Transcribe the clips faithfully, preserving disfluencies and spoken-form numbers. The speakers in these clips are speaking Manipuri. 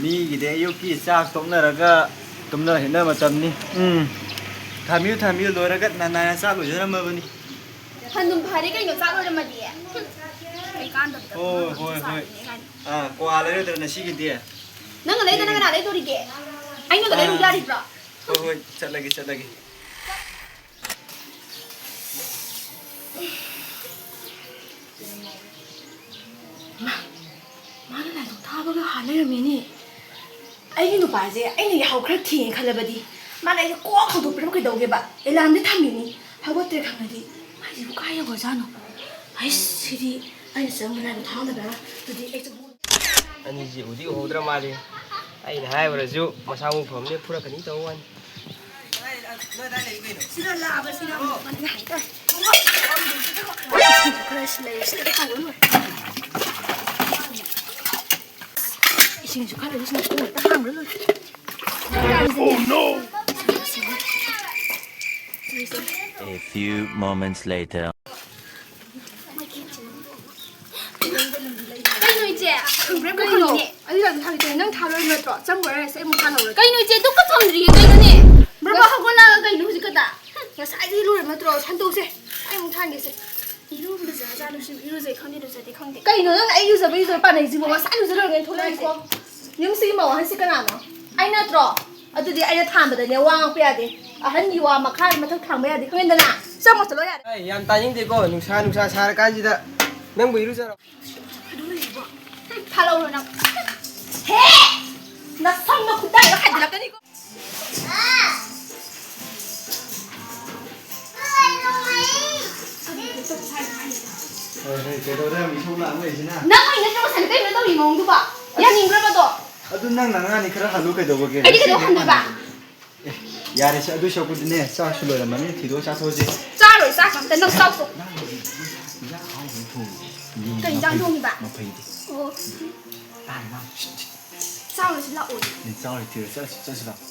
ꯃꯤꯒꯤꯗꯤ ꯑꯌꯨꯛꯀꯤ ꯆꯥꯛ ꯇꯣꯛꯅꯔꯒ ꯇꯨꯝꯅ ꯍꯤꯞꯅ ꯃꯇꯝꯅꯤ꯫ ꯎꯝ꯫ ꯊꯥꯕꯤꯌꯨ, ꯊꯥꯕꯤꯌꯨ, ꯂꯣꯏꯔꯒ ꯅꯅꯥꯅ ꯆꯥꯛ ꯂꯣꯏꯖꯔꯝꯃꯕꯅꯤ꯫ ꯍꯟꯗꯨꯝ ꯐꯔꯦ ꯀꯩꯅꯣ, ꯆꯥꯛ ꯂꯣꯏꯔꯝꯃꯗꯤ꯫ ꯍꯨꯝ, ꯀꯩꯀꯥꯟꯗꯕꯗ ꯍꯣꯏ, ꯍꯣꯏ, ꯍꯣꯏ꯫ ꯆꯥꯔꯤꯅꯦ ꯀꯥꯏꯅ꯫ ꯑꯥ, ꯀ꯭ꯋꯥ ꯂꯩꯔꯣꯏꯗ꯭ꯔꯥ ꯉꯁꯤꯒꯤꯗꯤ? ꯅꯪꯅ ꯂꯩꯗꯅ ꯀꯅꯥ ꯂꯩꯗꯣꯔꯤꯒꯦ? ꯑꯩꯅꯒ ꯂꯩꯔꯨ ꯑꯥ꯫ ꯌꯥꯔꯤꯕ꯭ꯔꯣ? ꯍꯣꯏ, ꯍꯣꯏ, ꯆꯠꯂꯒꯦ, ꯆꯠꯂꯒꯦ꯫ ꯃꯥ, ꯃꯥꯅ ꯂꯥꯏꯗꯨꯛ ꯊꯥꯕꯒ ꯍꯥ ꯂꯩꯔꯝꯃꯦꯅꯦ꯫ ꯑꯩꯒꯤ ꯅꯨꯄꯥꯁꯦ ꯑꯩꯅ ꯌꯥꯍꯧ ꯈꯔ ꯊꯦꯡꯉꯦ ꯈꯜꯂꯕꯗꯤ ꯃꯥꯅ ꯑꯩꯁꯦ ꯀꯣꯛ ꯍꯧꯗꯣꯛꯄꯤꯔꯝꯕ ꯀꯩꯗꯧꯒꯦꯕ? ꯑꯦꯂꯥꯝꯗꯤ ꯊꯝꯃꯤꯅꯤ, ꯍꯧꯒꯠꯇ꯭ꯔꯦ ꯈꯪꯉꯗꯤ ꯃꯥꯏꯁꯤꯕꯨ ꯀꯥꯏ ꯌꯧꯈ꯭ꯔꯖꯥꯠꯅꯣ? ꯍꯩꯁ, ꯁꯤꯗꯤ ꯑꯩꯅ ꯆꯪꯕ ꯂꯥꯏꯗꯨꯛ ꯊꯥꯍꯧꯗꯕ ꯌꯥꯔꯣꯏ꯫ ꯑꯗꯨꯗꯤ ꯑꯩ ꯆꯪꯍꯧ-, ꯑꯅꯤꯁꯤ ꯎꯗꯤ ꯎꯍꯧꯗ꯭ꯔ ꯃꯥꯜꯂꯤ꯫ ꯑꯩꯅ ꯍꯥꯏꯕꯗꯁꯨ ꯃꯁꯥ ꯃꯎ ꯐꯕꯅꯤꯅ ꯐꯨꯔꯛꯀꯅꯤ ꯇꯧꯕ ꯋꯥꯅꯤ꯫ ꯁꯤꯗ ꯂꯥꯛꯑꯕ ꯁꯤꯅ ꯑꯃꯨꯛ ꯃꯟꯅ ꯍꯥꯏꯇꯥꯔꯦ꯫ ꯏꯁꯤꯡꯁꯨ ꯈꯔ ꯂꯩꯔꯦ, ꯁꯤꯗ ꯇꯧꯔ ꯂꯣꯏꯔꯦ꯫ ꯏꯁꯤꯡꯁꯨ ꯈꯔ ꯂꯩꯔꯦ, ꯏꯁꯤꯡꯁꯨ ꯈꯔ ꯍꯥꯡꯕ꯭ꯔꯥ ꯂꯣꯏꯔꯦ꯫ A few moments later. ꯀꯩꯅꯣ ꯏꯆꯦ? ꯈꯪꯕ꯭ꯔꯥ ꯀꯩꯅꯣ? ꯈꯪꯉꯤꯅꯦ꯫ ꯑꯩ ꯂꯥꯛꯑꯗꯤ ꯊꯥꯒꯦ ꯇꯧꯅꯤ꯫ ꯅꯪ ꯊꯥ ꯂꯣꯏꯔ ꯅꯠꯇ꯭ꯔꯣ? ꯆꯪꯉꯨꯔꯦ ꯁꯦ, ꯑꯩ ꯑꯃꯨꯛ ꯊꯥ ꯂꯧꯔꯒꯦ꯫ ꯀꯩꯅꯣ ꯏꯆꯦ? ꯗꯨꯛꯀ ꯊꯣꯡꯗ꯭ꯔꯤꯌꯦ ꯀꯩꯅꯣꯅꯦ? ꯕ꯭ꯔꯕ ꯍꯧꯒꯠꯂꯛꯑꯒ ꯀꯩꯅꯣ ꯍꯧꯖꯤꯛ ꯀꯗꯥ? ꯍꯨꯝ, ꯉꯁꯥꯏꯗꯒꯤ ꯂꯣꯏꯔꯕ ꯅꯠꯇ꯭ꯔꯣ? ꯁꯟꯗꯣꯛꯁꯦ꯫ ꯑꯩ ꯑꯃꯨꯛ ꯊꯥꯟꯒꯦꯁꯦ꯫ ꯏꯔꯨ ꯂꯨꯖꯔꯖꯥꯠꯂꯣ ꯁꯤꯕꯨ? ꯏꯔꯨꯖꯩ ꯈꯪꯗꯦ ꯂꯨꯖꯗꯦ ꯈꯪꯗꯦ꯫ ꯀꯩꯅꯣ ꯅꯪꯅ ꯑꯩ ꯏꯔꯨꯖꯕ ꯏꯔꯨꯖꯕ ꯄꯥꯅꯩꯁꯤꯕꯣ? ꯉꯁꯥꯏ ꯂꯨꯖ ꯂꯣꯏꯔꯒ ꯊꯣꯛꯂꯛꯏꯀꯣ꯫ ꯌꯨꯝꯁꯤꯒꯤ ꯃꯧ ꯑꯍꯟꯁꯤ ꯀꯅꯥꯅꯣ? ꯑꯩ ꯅꯠꯇ꯭ꯔꯣ? ꯑꯗꯨꯗꯤ ꯑꯩꯅ ꯊꯥꯡꯕꯗꯅꯦ ꯋꯥ ꯉꯥꯡꯕ ꯌꯥꯗꯦ꯫ ꯑꯍꯟꯒꯤ ꯋꯥ ꯃꯈꯥ ꯃꯊꯛ ꯊꯥꯡꯕ ꯌꯥꯗꯦ꯫ ꯈꯪꯉꯦꯗꯅ? ꯆꯪꯉꯣ ꯆꯠꯂꯣ ꯌꯥꯔꯦ꯫ ꯑꯩ ꯌꯥꯝ ꯇꯥꯅꯤꯡꯗꯦꯀꯣ, ꯅꯨꯡꯁꯥ, ꯅꯨꯡꯁꯥ ꯁꯥꯔꯀꯥꯟꯁꯤꯗ ꯅꯪꯕꯨ ꯏꯔꯨꯖꯔꯣ꯫ ꯊꯥꯂꯧꯔꯣ ꯅꯪ꯫ ꯍꯦ! ꯅꯁꯝꯗꯣ ꯈꯨꯠꯇꯥꯏꯒ ꯍꯥꯏꯖꯤꯜꯂꯛꯀꯅꯤꯀꯣ꯫ ꯍꯣꯏ, ꯍꯣꯏ, ꯀꯩꯗꯧꯔꯦ ꯌꯥꯝ ꯏꯁꯧ ꯂꯥꯡ ꯂꯩꯁꯤꯅ? ꯅꯪ ꯑꯣꯏꯅ ꯅꯠꯇ꯭ꯔꯣ ꯉꯁꯥꯏ ꯀꯩꯅꯣ ꯇꯧꯔꯤ ꯃꯑꯣꯡꯗꯨꯕꯣ? ꯌꯥꯅꯤꯡꯕ꯭ꯔꯕꯗꯣ? ꯑꯗꯨ ꯅꯪ ꯅꯉꯥꯅꯤ ꯈꯔ ꯍꯜꯂꯨ ꯀꯩꯗꯧꯕꯒꯦ? ꯑꯩꯗꯤ ꯀꯩꯗꯧ ꯍꯟꯗꯣꯏꯕ? ꯑꯦ, ꯌꯥꯔꯦꯁꯦ, ꯑꯗꯨꯏ ꯁꯔꯨꯛꯄꯨꯗꯤꯅꯦ, ꯆꯥꯛꯁꯨ ꯂꯣꯏꯔꯝꯃꯅꯤ, ꯊꯤꯗꯣꯛꯑ ꯆꯥꯊꯣꯛꯑꯁꯤ꯫ ꯆꯥꯔꯣꯏ, ꯆꯥꯛ ꯑꯝꯇ ꯅꯪ ꯆꯥꯎꯆꯣ꯫ ꯅꯪ ꯍꯧꯖꯤꯛ ꯏꯟꯖꯥꯡ ꯑꯍꯥꯎꯕ ꯑꯃ ꯊꯣꯡꯉꯤ꯫ ꯌꯦꯟ ꯀꯩ ꯏꯟꯖꯥꯡ ꯃꯐꯩ-, ꯊꯣꯡꯉꯤꯕ? ꯃꯐꯩꯗꯤ꯫ ꯑꯣ꯫ ꯇꯥꯡ ꯃꯥ-, ꯆꯥꯎꯔꯁꯤ ꯂꯥꯛꯑꯣ꯫ ꯅꯦ, ꯆꯥꯎꯔꯦ, ꯊꯤꯔꯣ, ꯆꯠꯂꯁꯤ, ꯆꯠꯂꯁꯤ ꯂꯥꯛꯑꯣ꯫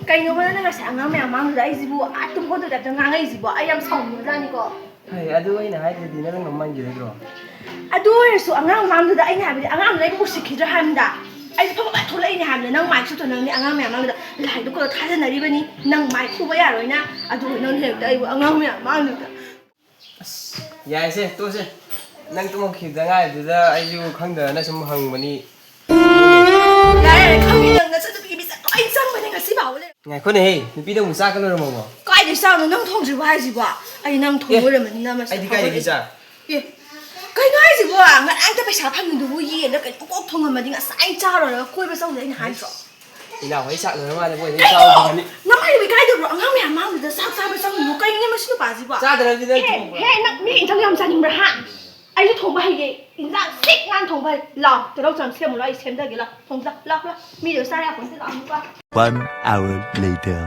ꯀꯩꯅꯣꯕ ꯅꯪꯅ ꯉꯁꯥꯏ ꯑꯉꯥꯡ ꯃꯌꯥꯝ ꯃꯥꯡꯗꯨꯗ ꯑꯩꯁꯤꯕꯨ ꯑꯥ ꯇꯨꯝ ꯍꯧꯒꯠꯇꯕꯤ ꯇꯥꯏꯞꯇ ꯉꯥꯡꯉꯛꯏꯁꯤꯕꯣ? ꯑꯩ ꯌꯥꯝ ꯁꯥꯎꯅꯤꯡꯕꯖꯥꯠꯅꯤꯀꯣ꯫ ꯍꯩ, ꯑꯗꯨ ꯑꯩꯅ ꯍꯥꯏꯗ꯭ꯔꯗꯤ ꯅꯪ ꯉꯝꯃꯟꯈꯤꯔꯣꯏꯗ꯭ꯔꯣ? ꯑꯗꯨ ꯑꯣꯏꯔꯁꯨ ꯑꯉꯥꯡ ꯃꯥꯡꯗꯨꯗ ꯑꯩꯅ ꯍꯥꯏꯕꯗꯤ ꯑꯉꯥꯡꯗꯨꯅ ꯑꯩꯕꯨ ꯎꯁꯤꯠꯈꯤꯗ꯭ꯔꯥ ꯍꯥꯏꯕꯅꯤꯗ꯫ ꯑꯩꯁꯦ ꯐꯕ ꯊꯣꯛꯂꯛꯏꯅꯦ ꯍꯥꯏꯕꯅꯦ꯫ ꯅꯪ ꯃꯥꯏꯛ ꯁꯨꯠꯇꯣ ꯅꯪꯗꯤ ꯑꯉꯥꯡ ꯃꯌꯥꯝ ꯃꯥꯡꯗꯨꯗ ꯂꯥꯏꯗꯨ ꯀꯣꯟꯅ ꯊꯥꯖꯅꯔꯤꯕꯅꯤ꯫ ꯅꯪ ꯃꯥꯏꯛ ꯐꯨꯕ ꯌꯥꯔꯣꯏꯅ꯫ ꯑꯗꯨꯒ ꯅꯪ ꯍꯦꯛꯇ ꯑꯩꯕꯨ ꯑꯉꯥꯡ ꯃꯌꯥꯝ ꯃꯥꯡꯗꯨꯗ꯫ ꯑꯁ, ꯌꯥꯏꯁꯦ, ꯇꯣꯛꯁꯦ꯫ ꯅꯪ ꯇꯨꯝꯃꯛꯈꯤꯕꯗ ꯉꯥꯏꯗꯨꯗ ꯑꯩꯁꯨ ꯈꯪꯗꯗꯅ ꯁꯨꯝ ꯍꯪꯕꯅꯤ꯫ ꯌꯥꯔꯦ, ꯌꯥꯔꯦ, ꯈꯪꯉꯦ ꯅꯪ ꯅꯆꯟꯅꯨꯄꯤꯒꯤ ꯃꯤꯁꯦ ꯂꯣꯏ ꯆꯪꯕꯅꯦ ꯉꯁꯤ ꯐꯥꯎꯕ ꯂꯩꯔꯦ꯫ ꯉꯥꯏꯈꯣꯅꯦꯍꯦ, ꯅꯨꯄꯤꯗ ꯑꯃꯨꯛ ꯆꯥꯛꯀ ꯂꯣꯏꯔꯝꯃꯕꯣ? ꯀꯥꯏꯗꯩ ꯆꯥꯛꯅꯣ ꯅꯪ ꯊꯣꯡꯗ꯭ꯔꯤꯕꯣ ꯍꯥꯏꯁꯤꯕꯣ? ꯑꯩ ꯅꯪ ꯊꯣꯡ ꯑꯦ, ꯂꯣꯏꯔꯝꯃꯅꯤꯅ ꯃꯁꯤꯗ ꯑꯩꯗꯤ ꯀꯥꯏꯗꯒꯤ ꯐꯥꯎꯒꯠꯂꯛꯏ꯫ ꯆꯥꯛ? ꯑꯦ, ꯀꯩꯅꯣ ꯍꯥꯏꯁꯤꯕꯣ? ꯉꯔꯥꯡꯇ ꯄꯩꯁꯥ ꯐꯪꯉꯤꯗꯨꯕꯨ ꯌꯦꯟꯂ ꯀꯩꯅꯣ ꯀꯣꯛ ꯊꯣꯡꯉꯝꯃꯗꯤ ꯉꯁꯥꯏ ꯆꯥꯔꯨꯔꯒ ꯀꯣꯏꯕ ꯆꯧꯁꯦ ꯑꯩꯅ ꯍꯥꯏꯗ꯭ꯔꯣ? ꯏꯅꯥꯎ ꯍꯣꯏ ꯆꯥꯛ ꯂꯣꯏꯔ ꯃꯥꯜꯂꯦ, ꯃꯣꯏꯗꯤ ꯀꯩꯅꯣ? ꯆꯥꯎꯕꯅꯤ꯫ ꯅꯃꯥꯏꯗꯨꯕꯨ ꯏꯀꯥꯏꯗꯕ꯭ꯔꯣ? ꯑꯉꯥꯡ ꯃꯌꯥꯝ ꯃꯥꯡꯗꯨꯗ ꯆꯥꯛ ꯆꯥꯕ ꯆꯪꯉꯤꯅꯣ? ꯀꯩꯅꯣꯅꯦ ꯃꯁꯤ ꯅꯨꯄꯥꯁꯤꯕꯣ? ꯆꯥꯗ꯭ꯔꯗꯤ ꯅꯪ ꯍꯦ, ꯊꯣꯡꯕ꯭ꯔꯣ? ꯍꯦ, ꯅꯪ ꯃꯤ ꯏꯟꯁꯥꯡ ꯌꯥꯝ ꯆꯥꯅꯤꯡꯕ꯭ꯔꯥ, ꯍꯥ? ꯑꯩꯁꯨ ꯊꯣꯡꯕ ꯍꯩꯌꯦ꯫ ꯏꯟꯁꯥꯡ ꯁꯤꯛ ꯅꯥꯟ ꯊꯣꯡꯕ ꯍꯩ꯫ ꯂꯥꯎ, ꯇꯤꯜꯍꯧ ꯆꯅꯝ ꯁꯦꯝꯃꯨ ꯂꯥꯎ, ꯑꯩ ꯁꯦꯝꯖꯒꯦ ꯂꯥꯎ꯫ ꯊꯣꯡꯖ, ꯂꯥꯎ, ꯂꯥꯎ꯫ ꯃꯤꯗꯣ ꯆꯥ ꯌꯥꯄꯣꯟꯇꯦ, ꯂꯥꯎ, ꯅꯨꯄꯥ꯫ One hour later.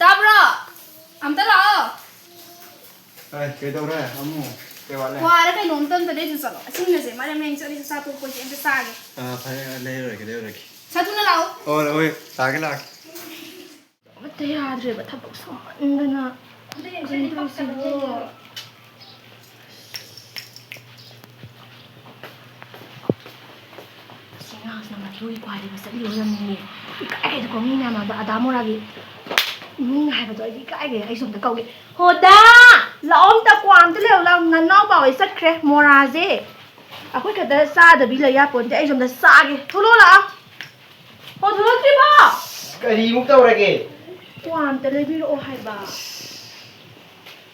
ꯇꯥꯕ꯭ꯔꯣ? ꯑꯝꯇ ꯂꯥꯛꯑꯣ꯫ ꯑꯦ, ꯀꯩꯗꯧꯔꯦ? ꯑꯃꯨꯛ ꯀꯩ ꯋꯥꯠꯂꯦ? ꯀ꯭ꯋꯥꯔ ꯀꯩꯅꯣꯝꯇ ꯑꯝꯇ ꯂꯩꯔꯨ ꯆꯠꯂꯣ꯫ ꯑꯁꯤꯅꯁꯦ ꯃꯔꯝ ꯌꯥꯝ ꯆꯠꯂꯤ, ꯆꯥꯛ ꯆꯥ ꯇꯣꯛꯄꯒꯤ ꯑꯝꯇ ꯆꯥꯒꯦ꯫ ꯑꯥ, ꯐꯔꯦ, ꯂꯩꯔꯨꯔꯒꯦ, ꯂꯩꯔꯨꯔꯒꯦ꯫ ꯁꯠ ꯊꯨꯅ ꯂꯥꯛꯑꯣ꯫ ꯍꯣꯏ, ꯍꯣꯏ, ꯂꯥꯛꯑꯒꯦ, ꯂꯥꯛꯑꯒꯦ꯫ ꯑꯃꯠꯇ ꯌꯥꯗ꯭ꯔꯦꯕ, ꯊꯕꯛ ꯁꯨꯃꯟꯗꯅ꯫ ꯀꯩꯅꯣ ꯇꯧꯔꯤꯁꯤꯕꯣ? ꯑꯁꯤ ꯑꯉꯥꯡꯁꯤꯅ ꯃꯊꯤꯕꯣꯡꯒꯤ ꯀ꯭ꯋꯥ ꯂꯩꯕ ꯆꯠꯂꯤ ꯑꯣꯏꯔꯝꯅꯤꯌꯦ꯫ ꯏꯀꯥꯏꯗꯀꯣ ꯃꯤ ꯃꯌꯥꯝ ꯃꯥꯡꯗ ꯑꯗꯥ ꯃꯣꯔꯥꯒꯤ ꯏꯃꯨꯡꯅꯦ ꯍꯥꯏꯕꯗꯣ ꯑꯩꯗꯤ ꯏꯀꯥꯏꯒ꯭ꯔꯦ꯫ ꯑꯩꯁꯨ ꯑꯝꯇ ꯀꯧꯒꯦ꯫ ꯍꯣꯗꯥ! ꯂꯥꯛꯑꯣ ꯑꯝꯇ ꯀ꯭ꯋꯥ ꯑꯝꯇ ꯂꯩꯔꯛꯑꯣ ꯂꯥꯛꯑꯣ꯫ ꯅꯅꯥꯎꯄꯥ ꯍꯣꯏ ꯆꯠꯈ꯭ꯔꯦ꯫ ꯃꯣꯔꯥꯁꯦ ꯑꯩꯈꯣꯏ ꯈꯛꯇ ꯆꯥꯗꯕꯤ ꯂꯩ ꯌꯥꯄꯣꯟꯇꯦ꯫ ꯑꯩꯁꯨ ꯑꯝꯇ ꯆꯥꯒꯦ꯫ ꯊꯣꯛꯂꯛꯑꯣ ꯂꯥꯛꯑꯣ꯫ ꯍꯣ, ꯊꯣꯛꯂꯛꯇ꯭ꯔꯤꯕꯣ? ꯀꯔꯤꯃꯨꯛ ꯇꯧꯔꯒꯦ? ꯀ꯭ꯋꯥ ꯑꯝꯇ ꯂꯩꯕꯤꯔꯛꯑꯣ ꯍꯥꯏꯕ꯫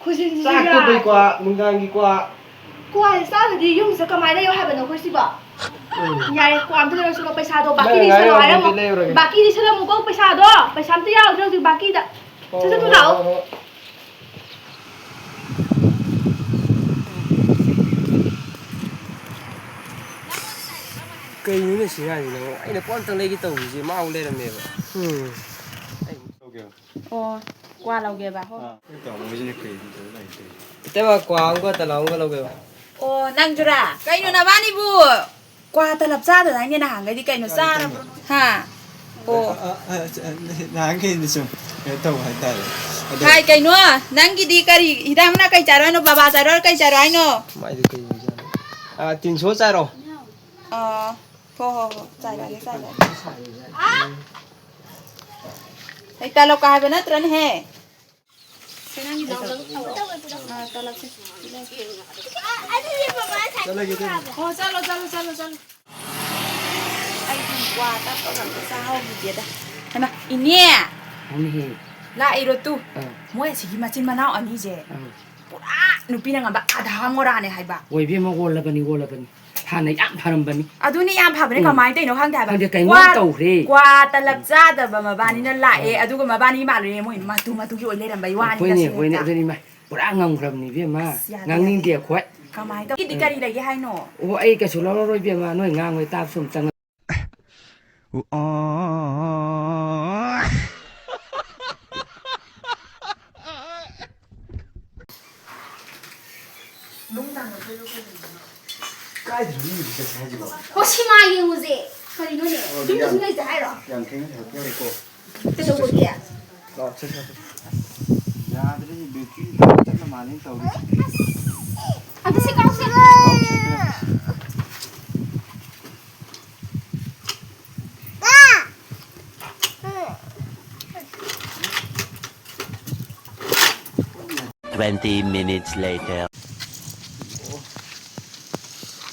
ꯈꯨꯖꯤꯟꯁꯤꯁꯨ ꯆꯥꯛ ꯇꯣꯛꯄꯩ ꯌꯥꯗ꯭ꯔꯦ꯫ ꯀ꯭ꯋꯥ, ꯅꯨꯡꯗꯥꯡꯒꯤ ꯀ꯭ꯋꯥ꯫ ꯀ꯭ꯋꯥꯁꯦ ꯆꯥꯗ꯭ꯔꯗꯤ ꯌꯨꯝꯁꯤꯗ ꯀꯃꯥꯏꯅ ꯂꯩꯌꯣ ꯍꯥꯏꯕꯅꯣ ꯑꯩꯈꯣꯏ ꯁꯤꯕꯣ? ꯎꯝ꯫ ꯌꯥꯔꯦ, ꯀ꯭ꯋꯥ ꯑꯝꯇ ꯂꯩꯔꯁꯨꯀꯣ, ꯄꯩꯁꯥꯗꯣ ꯅꯪ ꯕꯥꯀꯤꯗꯤ ꯏꯁꯜꯂꯣ ꯉꯥꯏꯔꯝꯃꯣ, ꯍꯥꯏꯔꯝꯃꯣ꯫ ꯑꯝꯇ ꯂꯩꯔꯨꯔꯒꯦ꯫ ꯕꯥꯀꯤꯗꯤ ꯏꯁꯜꯂꯝꯃꯨꯀꯣ, ꯄꯩꯁꯥꯗꯣ꯫ ꯄꯩꯁꯥ ꯑꯝꯇ ꯌꯥꯎꯗ꯭ꯔꯦ ꯍꯧꯖꯤꯛ ꯕꯥꯀꯤꯗ꯫ ꯁꯠ ꯁꯠ ꯊꯨ ꯂꯥꯛꯑꯣ꯫ ꯍꯣ, ꯍꯣ, ꯍꯣ꯫ ꯀꯩꯅꯣꯅꯦ ꯁꯤ ꯑꯉꯥꯡꯁꯤꯅ? ꯑꯩꯅ ꯄꯣꯠ ꯑꯝꯇꯪ ꯂꯩꯒꯦ ꯇꯧꯕꯁꯦ ꯃꯥ ꯑꯃꯨꯛ ꯂꯩꯔꯝꯃꯦꯕ꯫ ꯎꯝ꯫ ꯑꯩ ꯑꯣ, ꯀ꯭ꯋꯥ ꯂꯧꯒꯦꯕ? ꯍꯣ꯫ ꯑꯥ, ꯑꯩ ꯇꯥꯃꯣꯁꯤꯅ ꯀꯩ ꯑꯝꯇ ꯂꯩꯇꯦ꯫ ꯏꯇꯩꯃ, ꯀ꯭ꯋꯥ ꯑꯃꯒ ꯇꯂꯥ ꯑꯃꯒ ꯂꯧꯒꯦꯕ꯫ ꯑꯣ, ꯅꯪꯁꯨꯔꯥ? ꯀꯩꯅꯣ ꯅꯕꯥꯅꯤꯕꯨ? ꯀ꯭ꯋꯥ ꯇꯂꯞ ꯆꯥꯗꯗꯥꯏꯅꯦ ꯅꯍꯥꯟꯈꯩꯗꯤ, ꯀꯩꯅꯣ ꯆꯥꯔꯕ꯭ꯔꯣ? ꯍꯥ? ꯑꯣ꯫ ꯑ, ꯑ, ꯑ, ꯅꯍꯥꯟꯈꯩꯗꯤ ꯁꯨꯝ ꯀꯩꯅꯣ ꯇꯧꯕ ꯍꯥꯏꯇꯥꯔꯦ꯫ ꯑꯗꯣ ꯍꯥꯏ, ꯀꯩꯅꯣ? ꯅꯪꯒꯤꯗꯤ ꯀꯔꯤ ꯍꯤꯗꯥꯛ ꯃꯅꯥ ꯀꯩ ꯆꯥꯔꯣ ꯍꯥꯏꯅꯣ? ꯕꯕꯥ ꯆꯥꯔꯣ ꯍꯥꯏꯔꯣ? ꯀꯩ ꯆꯥꯔꯣ ꯍꯥꯏꯅꯣ? ꯃꯥꯏꯗꯤ ꯀꯩ ꯑꯣꯏꯖꯥꯠꯅꯣ? ꯑ, ꯇꯤꯟꯁꯣ ꯆꯥꯔꯣ꯫ ꯑꯣ꯫ ꯍꯣ, ꯍꯣ, ꯍꯣ, ꯆꯥꯏꯔꯛꯑꯒꯦ, ꯆꯥꯏꯔꯛꯑꯒꯦ꯫ ꯑꯩ ꯇꯂꯞꯀ ꯍꯥꯏꯕ ꯅꯠꯇ꯭ꯔꯅꯦꯍꯦ? ꯁꯦ, ꯅꯪꯒꯤ ꯅꯥꯎꯗꯪ ꯇꯧꯔꯣ꯫ ꯑꯥ, ꯇꯂꯞꯁꯦ꯫ ꯆꯠꯂꯒꯦ, ꯆꯠꯂꯒꯦ꯫ ꯑꯣ, ꯆꯠꯂꯣ, ꯆꯠꯂꯣ, ꯆꯠꯂꯣ, ꯆꯠꯂꯣ꯫ ꯑꯩ ꯀ꯭ꯋꯥ ꯇꯞꯄꯒ ꯑꯝꯇ ꯆꯥꯍꯧꯈꯤꯒꯦꯗ꯫ ꯍꯩꯃꯥ, ꯏꯅꯦ! ꯍꯥꯎꯅꯦꯍꯦ꯫ ꯂꯥꯛꯏꯔꯣ ꯇꯨ? ꯑꯥ꯫ ꯃꯣꯏ ꯑꯁꯤꯒꯤ ꯃꯆꯤꯟ ꯃꯅꯥꯎ ꯑꯅꯤꯁꯦ ꯑꯥ꯫ ꯄꯨꯔꯥ ꯅꯨꯄꯤꯅ ꯉꯝꯕ ꯑꯙꯥ ꯃꯣꯔꯥꯅꯦ ꯍꯥꯏꯕ꯫ ꯑꯣꯏꯕꯤ ꯑꯃ ꯑꯣꯜꯂꯕꯅꯤ, ꯑꯣꯜꯂꯕꯅꯤ꯫ ꯍꯥꯟꯅ ꯌꯥꯝ ꯐꯔꯝꯕꯅꯤ꯫ ꯑꯗꯨꯅꯤ ꯌꯥꯝ ꯐꯕꯅꯤ, ꯎꯝ꯫ ꯀꯃꯥꯏꯅ ꯇꯧꯔꯤꯅꯣ ꯈꯪꯗꯦ ꯍꯥꯏꯕ꯫ ꯈꯪꯗꯦ, ꯀꯩꯅꯣꯝ ꯀ꯭ꯋꯥ-, ꯇꯧꯈ꯭ꯔꯦ꯫ ꯀ꯭ꯋꯥ ꯇꯂꯞ ꯆꯥꯗꯕ ꯃꯕꯥꯅꯤꯅ ꯂꯥꯛꯑꯦ, ꯎꯝ꯫ ꯑꯗꯨꯒ ꯃꯕꯥꯅꯤ ꯃꯥꯜꯂꯨꯔꯦ, ꯃꯣꯏ ꯃꯇꯨ ꯃꯇꯨꯒꯤ ꯑꯣꯏ ꯂꯩꯔꯝꯕꯩ ꯋꯥꯅꯤꯗ ꯍꯣꯏꯅꯦ, ꯁꯤꯗ꯫ ꯍꯣꯏꯅꯦ, ꯑꯗꯨꯅꯤ ꯏꯃꯥ꯫ ꯄꯨꯔꯥ ꯉꯝꯈ꯭ꯔꯕꯅꯤ ꯏꯕꯦꯝꯃ꯫ ꯑꯁ, ꯌꯥꯗꯦ, ꯉꯥꯡꯅꯤꯡꯗꯦ ꯌꯥꯗꯦ꯫ ꯑꯩꯈꯣꯏ꯫ ꯀꯃꯥꯏꯅ ꯇꯧ-, ꯑꯩꯗꯤ ꯀꯔꯤ ꯂꯩꯒꯦ ꯍꯥꯏꯅꯣ? ꯑꯣ, ꯑꯩ ꯀꯩꯁꯨ ꯂꯧꯔꯔꯣꯏ ꯏꯕꯦꯝꯃ, ꯅꯣꯏ ꯉꯥꯡꯕꯩ ꯇꯥꯕꯁꯨ ꯑꯝꯇꯪ꯫ ꯀꯥꯏꯗꯅꯣ ꯃꯤ ꯍꯧꯖꯤꯛ ꯆꯠꯁꯦ ꯍꯥꯏꯁꯤꯕꯣ? ꯍꯣ, ꯁꯤꯃꯥ ꯌꯦꯡꯉꯨꯁꯦ꯫ ꯀꯔꯤꯅꯣꯅꯦ? ꯑꯣ, ꯌꯨꯝꯗ ꯌꯥꯝ, ꯁꯨꯝ ꯂꯩꯁꯦ ꯍꯥꯏꯔꯣ? ꯌꯥꯝ ꯊꯦꯡꯅ ꯍꯜꯂꯛꯄ ꯌꯥꯔꯦꯀꯣ꯫ ꯀꯩꯗꯧꯕꯒꯤ? ꯂꯥꯛꯑꯣ, ꯆꯠꯁꯦ, ꯆꯠꯁꯦ꯫ ꯌꯥꯗ꯭ꯔꯦ, ꯕꯦꯇ꯭ꯔꯤ ꯇꯠꯂ ꯃꯥꯜꯂꯦ ꯇꯧꯔꯤꯁꯦ꯫ ꯑꯝꯇ ꯁꯤ ꯀꯥꯎꯁꯦ꯫ Twenty minutes later.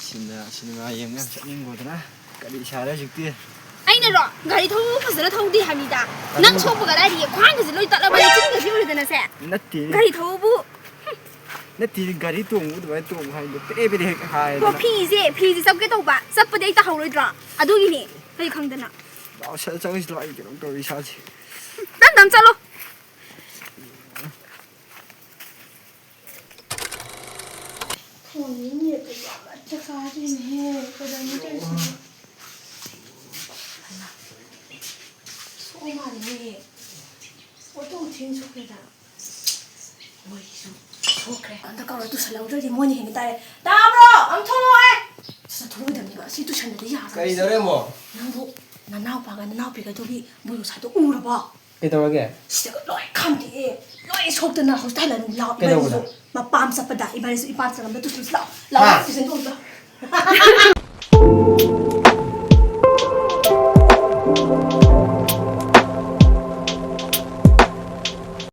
ꯁꯤꯅ ꯁꯤꯅꯦꯃꯥ ꯌꯦꯡꯕ ꯌꯥꯝ ꯆꯠꯅꯤꯡꯕꯗꯅ ꯀꯔꯤ ꯁꯥꯔꯦ ꯍꯧꯖꯤꯛꯇꯤ? ꯑꯩꯅꯔꯣ? ꯒꯥꯔꯤ ꯊꯧꯕꯕꯨ ꯐꯖꯅ ꯊꯧꯗꯦ ꯍꯥꯏꯕꯅꯤꯗ꯫ ꯅꯪ ꯁꯣꯛꯄ ꯀꯗꯥꯏꯗꯒꯤ? ꯈ꯭ꯋꯥꯡꯒꯁꯦ ꯂꯣꯏ ꯇꯠꯂꯕꯅꯦ, ꯆꯤꯟꯒꯁꯦ ꯎꯔꯗꯅꯁꯦ꯫ ꯅꯠꯇꯦ꯫ ꯒꯥꯔꯤ ꯊꯧꯕꯕꯨ꯫ ꯅꯠꯇꯦ, ꯒꯥꯔꯤ ꯇꯣꯡꯕ ꯑꯗꯨꯃꯥꯏꯅ ꯇꯣꯡꯕ ꯍꯥꯏꯗꯣ ꯄꯦꯔꯦ ꯄꯦꯔꯦ ꯍꯦꯛ ꯍꯣ, ꯍꯥꯏꯗꯅ꯫ ꯐꯤꯁꯦ, ꯐꯤꯁꯦ ꯆꯞꯀꯦ ꯇꯧꯕ꯫ ꯆꯠꯄꯗꯤ ꯑꯩ ꯇꯥꯍꯧꯔꯣꯏꯗ꯭ꯔꯣ? ꯑꯗꯨꯒꯤꯅꯦ꯫ ꯀꯔꯤ ꯈꯪꯗꯅ꯫ ꯂꯥꯛꯑꯣ, ꯁꯠ ꯆꯪꯉꯁꯤ ꯂꯥꯛꯑꯣ, ꯑꯩ ꯀꯩꯅꯣꯝ ꯇꯧꯔꯦ ꯏꯁꯥꯁꯦ꯫ ꯇꯞ ꯇꯞ ꯆꯠꯂꯣ꯫ ꯐꯣꯟꯁꯦ ꯅꯦꯠꯇ ꯌꯥꯝꯅ ꯆꯥꯗ꯭ꯔꯤꯅꯦꯍꯦ꯫ ꯀꯩꯗꯧꯅꯤ ꯇꯧꯔꯤꯁꯤꯕꯣ? ꯍꯩꯃꯥ, ꯁꯣꯛꯑ ꯃꯥꯜꯂꯦꯅꯦꯍꯦ꯫ ꯑꯣꯇꯣ ꯊꯤꯟ ꯁꯣꯛꯈ꯭ꯔꯦꯗ꯫ ꯃꯣꯏꯒꯤꯁꯨ ꯁꯣꯛꯈ꯭ꯔꯦ꯫ ꯑꯝꯇ ꯀꯧꯔ ꯇꯨꯁꯜꯍꯧꯗ꯭ꯔꯗꯤ ꯃꯣꯏꯅ ꯍꯦꯟꯅ ꯇꯥꯔꯦ꯫ ꯇꯥꯕ꯭ꯔꯣ? ꯑꯝ ꯊꯣꯛꯂꯛꯑꯣ ꯍꯥꯏ! ꯁꯠ ꯁꯠ ꯊꯣꯛꯂꯛꯑꯣꯏꯗꯕꯅꯦꯕ꯫ ꯑꯁꯤ ꯇꯨꯁꯟꯗ꯭ꯔꯗꯤ ꯌꯥꯔꯣꯏ꯫ ꯀꯩꯗꯧꯔꯦ ꯑꯃꯨꯛ? ꯅꯪꯕꯨ ꯅꯅꯥꯎꯄꯥꯒ ꯅꯅꯥꯎꯄꯤꯒꯗꯨꯒꯤ ꯃꯣꯏ ꯉꯁꯥꯏꯗꯣ ꯎꯔꯕꯣ? ꯀꯩꯗꯧꯔꯒꯦ? ꯁꯤꯗꯒ ꯂꯣꯏ ꯈꯥꯝꯗꯦꯛꯑꯦ꯫ ꯂꯣꯏ ꯁꯣꯛꯇꯅ ꯍꯣꯁꯄꯤꯇꯥꯜꯗ ꯑꯗꯨꯝ ꯂꯥꯛꯑꯣ꯫ ꯀꯩꯗꯧꯕꯗ? ꯏꯕꯥꯅꯤꯁꯨ ꯃꯄꯥꯝ ꯆꯠꯄꯗ ꯏꯕꯥꯅꯤꯁꯨ ꯏꯄꯥꯝ ꯆꯠꯂꯝꯗ ꯇꯨꯁꯟꯁꯤ ꯂꯥꯛꯑꯣ꯫ ꯂꯥꯛꯑꯣ, ꯍꯥ? ꯇꯨꯁꯟ ꯇꯧꯁꯤ ꯂꯥꯛꯑꯣ꯫